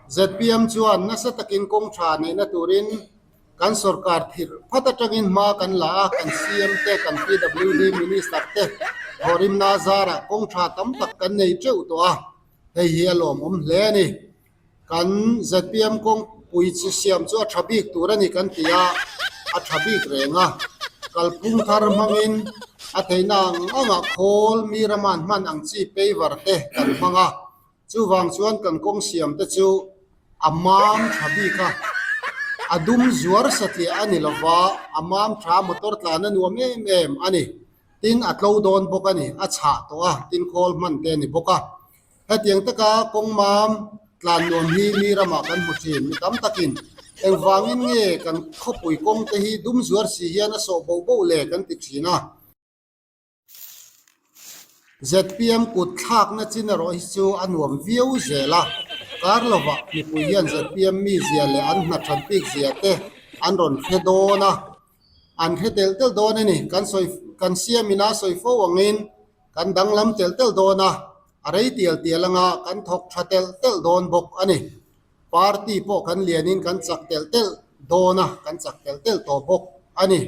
Zpm chuan nasa takin kawng tha neihna turin kan sorkar thirh phat atangin hma kan la a, kan CM te, kan PWD Minister te thawhrimna zarah kawng tha tam tak kan nei teuh tawh a, hei hi a lawmawm hle a ni. Kan zpm kawngpui chi siam chu a tha bik tur a ni kan ti a, a tha bik reng a. Kalphung thar hmangin a theihna ang angah khawl mi rama'n hman ang chi paver te kan hmang a, chuvang chuan kan kawng siam te chu a mam tha bik a, a dum zuar satliah a ni lova, a mam tha motor tlan a nuam em em a ni. Tin, a tlo dawn bawk a ni, a chhah tawh a, tin khawl hman te a ni bawk a. Hetiang taka kawng mam tlan nuam hi mi ramah kan hmu thin. Mi tam takin engvangin nge kan khawpui kawng te hi dum zuar si hian a sawh boh boh le kan ti thin a. Zpm kut thlakna chin erawh hi chu a nuam viau zel a. Kar lovah mipui hian zpm mizia leh an hna than bik zia te an rawn hre dawn a. An hre telh telh dawn a ni. Kan sawi kan siamin a sawi fo angin Kan danglam telh telh dawn a, a rei tial tial anga kan thawk tha telh telh dawn bawk a ni. Party pawh kan lianin kan chak telh telh dawn a, kan chak telh telh tawh bawk a ni.